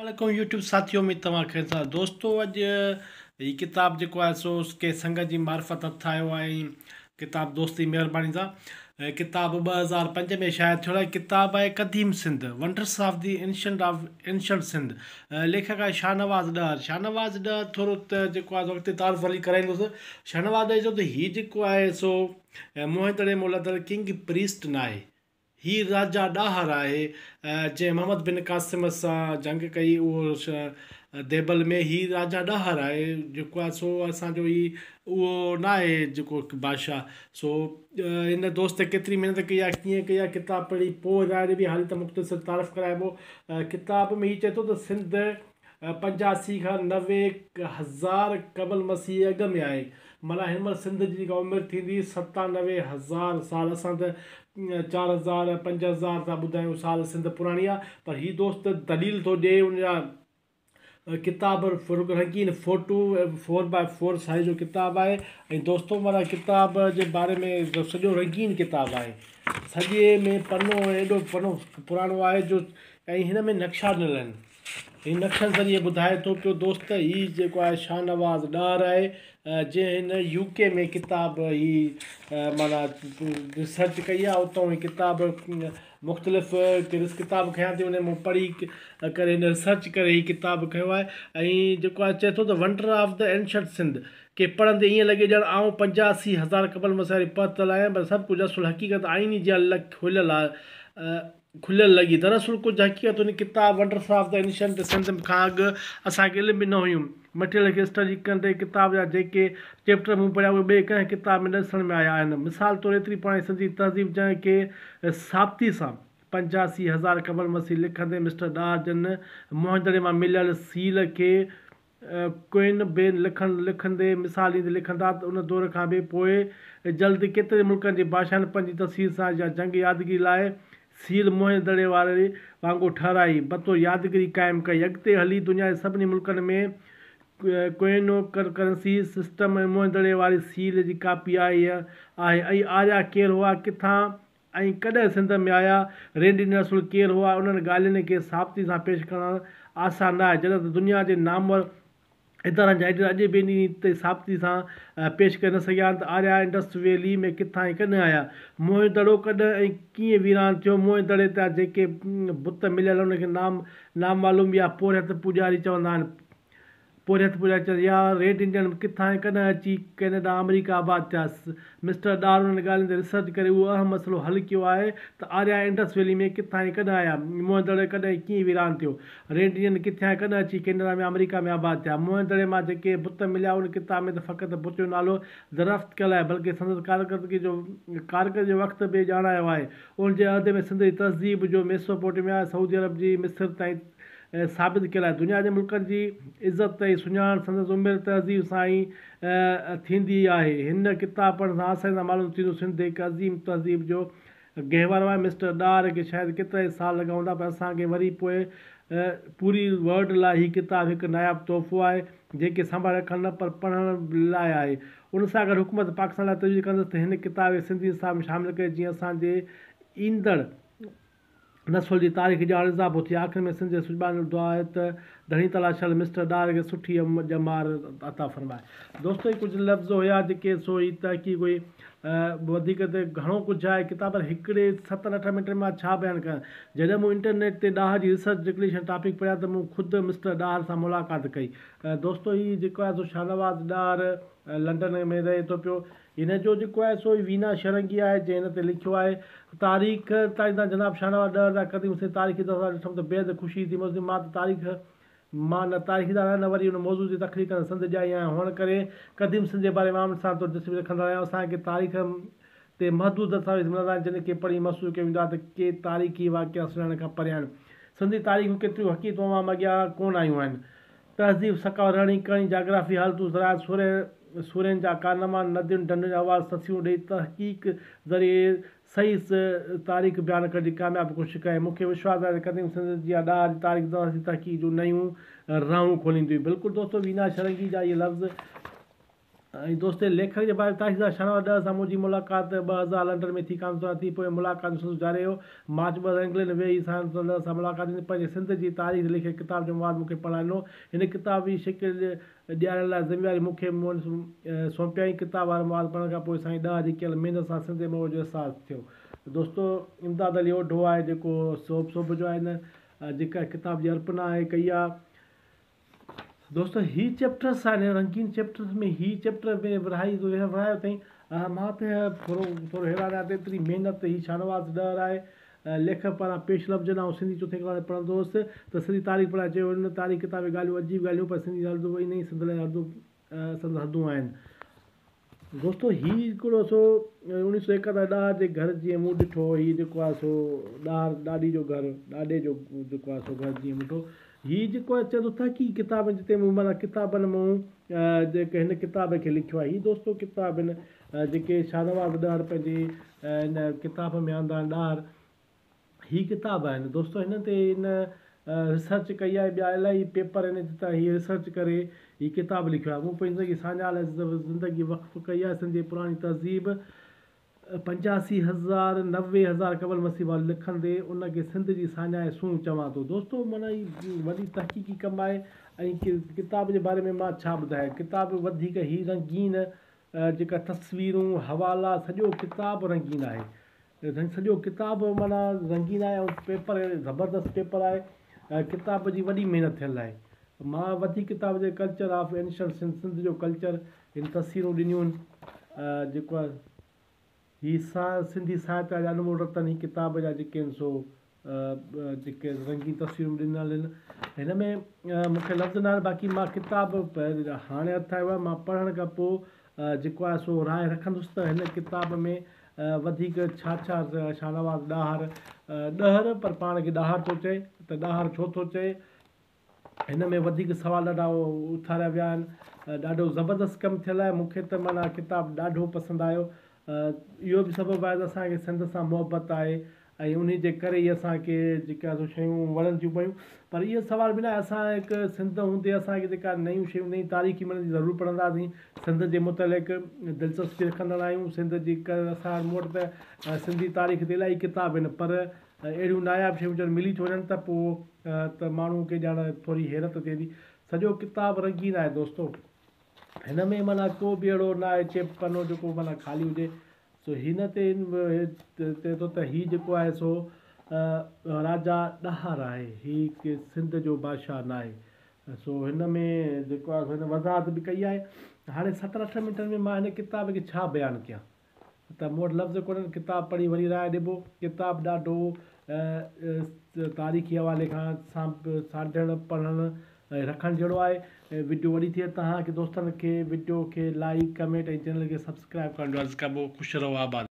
عليڪم يوٽيوب ساٿيو اميد توهان خير سان دوستو اڄ هي ڪتاب جيڪو آهي سو ڪنهن سنگت جي معرفت هٿ آيو آهي ۽ ڪتاب دوست جي مهرباني سان ڪتاب 2005 ۾ شايع ٿيل آهي ڪتاب آهي قديم Sindh wonders of the ancient of ancient Sindh ليکڪ آهي شاهنواز ڏهر شاهنواز ڏهر ٿورو ته جيڪو آهي اڳتي تعارف هلي ڪرائيندس شاهنواز ڏهر چيو ته هي جيڪو آهي سو موهن دڙي ۾ لڌل ڪنگ پريسٽ ناهي هي راجا ڏاهر آهي، جنهن محمد بن قاسم سان جنگ ڪئي، اهو ديبل ۾ هي راجا ڏاهر آهي، جيڪو آهي سو اسان جو هي اهو نه آهي جيڪو بادشاهه سو هن دوست ڪيتري محنت ڪئي آهي، ڪيئن ڪئي آهي، ڪتاب پڙهي پوء راء ڏبي، حالي ته مختصر تعارف ڪرائبو. ڪتاب ۾ هي چئي ٿو ته سنڌ 85 کان 90 هزار قبل مسيح اڳ ۾ آهي. معنيٰ هن مهل سنڌ جي جيڪا عمر ٿيندي 97 هزار سال. اسان ته 4000 5000 ٿا ٻڌايون سال سنڌ پراڻي آهي، پر هي دوست دليل ٿو ڏئي، ان جا ڪتاب رنگين فوٽو، 4x4 size جو ڪتاب آهي. ۽ دوستو، معنيٰ ڪتاب جي باري ۾ سڄو رنگين ڪتاب آهي، سڄي ۾ پنو ايڏو پنو پراڻو آهي جو ۽ هن ۾ نقشا ڏنل آهن. هي نقشن ذريعي ٻڌائي ٿو پيو دوست. هي جيڪو آهي شاهنواز ڏاهر آهي، جنهن هن يو ڪي ۾ ڪتاب هي معنيٰ ريسرچ ڪئي آهي. اتان هي ڪتاب مختلف ڪتاب کنيا اٿئي، ان مان پڙهي ڪري هن ريسرچ ڪري هي ڪتاب کنيو آهي. ۽ جيڪو آهي چئي ٿو ته wonder of the ancient Sindh کي پڙهندي ائين لڳي ڄڻ آئون 85 هزار قبل مسيح واري پهتل آهيان، پر سڀ ڪجهه اصل حقيقت آئيني جيان کليل آهي، کليل لڳي. دراصل ڪجهه حقيقتون هن ڪتاب wonders of the ancient Sindh کان اڳ اسان کي علم به نه هيون. مٽيريل کي اسٽڊي ڪندي ڪتاب جا جيڪي چيپٽر مون پڙهيا، اهي ٻئي ڪنهن ڪتاب ۾ نه ڏسڻ ۾ آيا آهن. مثال طور ايتري پراڻي سنڌ جي تهذيب، جنهن کي ثابتي سان 85 هزار قبل مسيح لکندي مسٽر ڏاهر جن موهن دڙي مان مليل سيل کي ڪوئن بين لکندي مثال ڏيندي لکندا ته ان دور کان به پوء جلد ڪيترن ملڪن جي بادشاهن پنهنجي تصوير سان يا جنگ يادگيري لاء سيل موهن دڙي واري وانگر ٺهرائي بطور يادگيري قائم ڪئي. اڳتي هلي دنيا جي سڀني ملڪن ۾ ڪوئنو ڪرنسي سسٽم موهن دڙي واري سيل جي ڪاپي آئي آهي. ۽ آريا ڪير هئا، ڪٿان ۽ ڪڏهن سنڌ ۾ آيا، ريڊ انڊين اصل ڪير هئا، انهن ڳالهين کي ثابتي سان پيش ڪرڻ آسان نه آهي، جڏهن ته دنيا جي نامور ادارن جا ايڊيٽر اڄ به انهي تي ثابتي سان پيش ڪري نه سگهيا آهن ته آريا انڊس ويلي ۾ ڪٿان ۽ ڪڏهن آيا؟ موهن دڙو ڪڏهن ۽ ڪيئن ويران ٿيو؟ موهن دڙي تان جيڪي بت مليل انهن کي نامعلوم يا پورهيت پوڄاري چوندا آهن. پورهيت پوڄاري چوندا يا ريڊ انڊين ڪٿان ۽ ڪڏهن اچي ڪئناڊا آمريڪا آباد ٿيا؟ مسٽر ڏاهر انهن ڳالهين تي ريسرچ ڪري اهو اهم مسئلو حل ڪيو آهي ته آريا انڊس ويلي ۾ ڪٿان ۽ ڪڏهن آيا؟ موهن دڙو ڪڏهن ۽ ڪيئن ويران ٿيو؟ ريڊ انڊين ڪٿيان ۽ ڪڏهن اچي ڪئناڊا ۾ آمريڪا ۾ آباد ٿيا؟ موهن دڙي مان جيڪي بت مليا ان ڪتاب ۾ ته فقط بت جو نالو دريافت ڪيل آهي بلڪه سندس ڪارڪردگي جو ڪارڪردگي جو وقت به ڄاڻايو آهي. ان جي عهد ۾ سنڌ جي تهذيب جو ميسوپوٽيميا، سعودي عرب جي مصر تائين ثابت ڪيل آهي. دنيا جي ملڪن جي عزت ۽ سڃاڻ سندس عمر تهذيب سان ئي ٿيندي آهي. هن ڪتاب پڙهڻ سان آساني سان معلوم ٿيندو سنڌ هڪ عظيم تهذيب جو گهوارو آهي. مسٽر ڏاهر کي شايد ڪيترائي سال لڳا هوندا، پر اسان کي وري پوء پوري ورلڊ لاء هي ڪتاب هڪ ناياب تحفو آهي، جنهن کي سنڀالي رکڻ نه پر پڙهڻ لاء آهي. ان سان گڏ حڪومت پاڪستان لاء تجويز ڪندس ته هن ڪتاب کي سنڌي نصاب ۾ شامل ڪري جيئن اسان جي ايندڙ نسل جي تاريخي ڄاڻ اضافو ٿئي. آخر ۾ سنڌ جي سجٻانن لاء دعا آهي ته ڌڻي تعاليٰ شل مسٽر ڏاهر کي سٺي ڄمار عطا فرمائي. دوستو، هي ڪجهه لفظ هيا جيڪي سو هي تحقيق هئي. وڌيڪ ته گهڻو ڪجهه آهي ڪتاب پر هڪڙي ستن اٺن منٽن ۾ مان ڇا بيان ڪيان. جڏهن مون انٽرنيٽ تي ڏاهر جي ريسرچ ڊڪليشن ٽاپڪ پڙهيا ته مون خود مسٽر ڏاهر سان ملاقات ڪئي. دوستو، هي جيڪو آهي سو شاهنواز ڏاهر لنڊن ۾ رهي ٿو پيو. هن جو جيڪو آهي سو وينا شرنگي آهي، جنهن هن تي لکيو آهي. تاريخ تاريخدان جناب شاهنواز ڏهر جا قديم سنڌ تاريخي دستاويز ڏٺم ته بيحد خوشي ٿي. موضوع مان ته تاريخ مان نه تاريخدان آهيان نه وري ان موضوع جي تخليق ڪندڙ سنڌ ڄائي آهيان هئڻ ڪري قديم سنڌ جي باري ۾ عام انسان طور دلچسپي رکندڙ آهيان. اسان کي تاريخ تي محدود دستاويز ملندا آهن جن کي پڙهي محسوس ڪيو ويندو آهي ته ڪي تاريخي واقعا سڃاڻڻ کان پري آهن. سنڌ جي تاريخ جون ڪيتريون حقيقتون عوام اڳيان ڪونه آيون آهن. تهذيب، ثقافت، رهڻي ڪهڻي، جاگرافي، حالتون، زراعت، سورهين جا ڪارناما، ندين ڍنڍن جا احوال تصويرون ڏئي تحقيق ذريعي صحيح تاريخ بيان ڪرڻ جي ڪامياب ڪوشش ڪئي. مون کي وشواس آهي ته قديم سنڌ جي اها ڏاهر جي تاريخ داني تحقيق جون نيون راهون کوليندي. بلڪل دوستو، وينا شرنگي جا اهي لفظ. ۽ دوستي ليکڪ جي باري ۾ تاثير شاهنواز ڏهر سان منهنجي ملاقات 2000 لنڊن ۾ ٿي ڪانفرنس ٿي پوء ملاقات جو سلسلو جاري رهيو. مارچ 2000 انگلينڊ ۾ ويهي سائين ڏهر سان ملاقات ٿي پنهنجي سنڌ جي تاريخ تي لکيل ڪتاب جو مواد مون کي پڙهڻ لاء ڏنو. هن ڪتاب جي شڪل ڏيارڻ لاء ذميواري مون کي سونپيائين. ڪتاب وارو مواد پڙهڻ کان پوء سائين ڏهر جي ڪيل محنت سان سنڌ جي موهه جو احساس ٿيو. دوستو امداد علي اوڍو آهي جيڪو سوڀ سوڀ جو آهي هن جيڪا ڪتاب جي ارپنا آهي ڪئي آهي. دوستو هي چيپٽرس آهن رنگين چيپٽرس ۾ هي چيپٽر ۾ ورهائي ورهايو اٿئي مان ته ٿورو ٿورو حيران آهيان ته ايتري محنت هي شاهنواز ڏهر آهي ليکڪ پاران پيش لفظن آئون سنڌي چوٿين ڪلاس ۾ پڙهندو هوس ته سنڌي تاريخ پڙهائي چيو هن تاريخ ڪتاب ۾ ڳالهيون عجيب ڳالهيون پر سنڌي حدون انهي سنڌ لاء حدون سندس حدون آهن. دوستو هي هڪڙو سو اوڻيهه سو ايڪهتر ڏاهر جي گهر جيئن مون ڏٺو هي جيڪو آهي سو ڏاهر ڏاڏي جو گهر ڏاڏي جو جيڪو آهي سو گهر جيئن مون ڏٺو هي جيڪو آهي چئي ٿو تحقيقي ڪتاب آهن جتي مون معنيٰ ڪتابن مون جيڪي هن ڪتاب کي لکيو آهي هي دوستو ڪتاب آهن جيڪي شاهنواز ڏاهر پنهنجي هن ڪتاب ۾ آندا آهن ڏاهر هي ڪتاب آهن دوستو هن تي هن ريسرچ ڪئي آهي ٻيا الاهي پيپر آهن جتان هي ريسرچ ڪري هي ڪتاب لکيو آهي مون پنهنجي زندگي ساڃاهه لاء زندگي وقف ڪئي آهي سنڌ جي پراڻي تهذيب 85000 90000 قبل مسيح وارو لکندي ان کي سنڌ جي ساڃاهه سونهن چوان ٿو دوستو معنيٰ هي وڏي تحقيقي ڪم آهي ۽ ڪتاب جي باري ۾ مان ڇا ٻڌايان ڪتاب وڌيڪ هي رنگين جيڪا تصويرون حوالا سڄو ڪتاب رنگين آهي سڄو ڪتاب معنيٰ رنگين آهي ۽ پيپر زبردست پيپر آهي ۽ ڪتاب جي وڏي محنت ٿيل آهي مان وڌيڪ ڪتاب جي culture of ancient Sindh Sindh جو ڪلچر هن تصويرون ڏنيون آهن جيڪو آهي هي سنڌي ساهتيه جا انمول رتن هي ڪتاب جا جيڪي آهن سو جيڪي رنگين تصويرون ڏنل آهن هن ۾ مون کي لفظ نه آهن باقي مان ڪتاب هاڻي هٿ آيو آهي مان پڙهڻ کان پوء جيڪو آهي سو راء رکندس ته هن ڪتاب ۾ وڌيڪ ڇا ڇا شاهنواز ڏاهر ڏهر پر پاڻ کي ڏاهر ٿو چئي ته ڏاهر ڇو ٿو چئي هن ۾ وڌيڪ سوال ڏاڍا اٿاريا ويا آهن. ڏاڍو زبردست ڪم ٿيل آهي. مون کي ته معنيٰ ڪتاب ڏاڍو پسند آيو. اهو به سبب آهي ته اسان کي سنڌ سان محبت آهي ۽ انهي جي ڪري ئي اسان کي جيڪا سو شيون وڻن ٿيون پيون. پر اهو سوال به ناهي اسان هڪ سنڌ هوندي اسان کي جيڪا نيون شيون نئين تاريخي ملندي ضرور پڙهنداسين. سنڌ جي متعلق دلچسپي رکندڙ آهيون. سنڌ جي اسان مون وٽ ته سنڌي تاريخ تي الاهي ڪتاب آهن پر اهڙيون ناياب شيون جڏهن ملي ٿيون وڃن ته پوء ته ماڻهو کي ڄڻ ٿوري حيرت ٿئي ٿي. سڄو ڪتاب رنگين آهي دوستو. هن ۾ معنيٰ ڪو به اهڙو نه آهي چيپ پنو جيڪو معنيٰ خالي هجي. سو هن تي چئي ٿو ته هي جيڪو آهي سو راجا ڏاهر آهي. هي سنڌ جو بادشاهه ناهي. سو هن ۾ جيڪو آهي سو هن وضاحت به ڪئي آهي. هاڻي ستن اٺن منٽن ۾ مان هن ڪتاب کي ڇا بيان ڪيان. ته مون وٽ لفظ ڪونهن، ڪتاب پڙهي وري راء ڏبو. ڪتاب ڏاڍو تاريخي حوالي کان سانڍڻ، پڙهڻ ۽ رکڻ جهڙو آهي. وڊيو وڏي ٿي توهان کي دوستن کي وڊيو کي لائيڪ، ڪمينٽ ۽ چينل کي سبسڪرائيب ڪرڻ جو عرض ڪبو. خوش رهو آباد.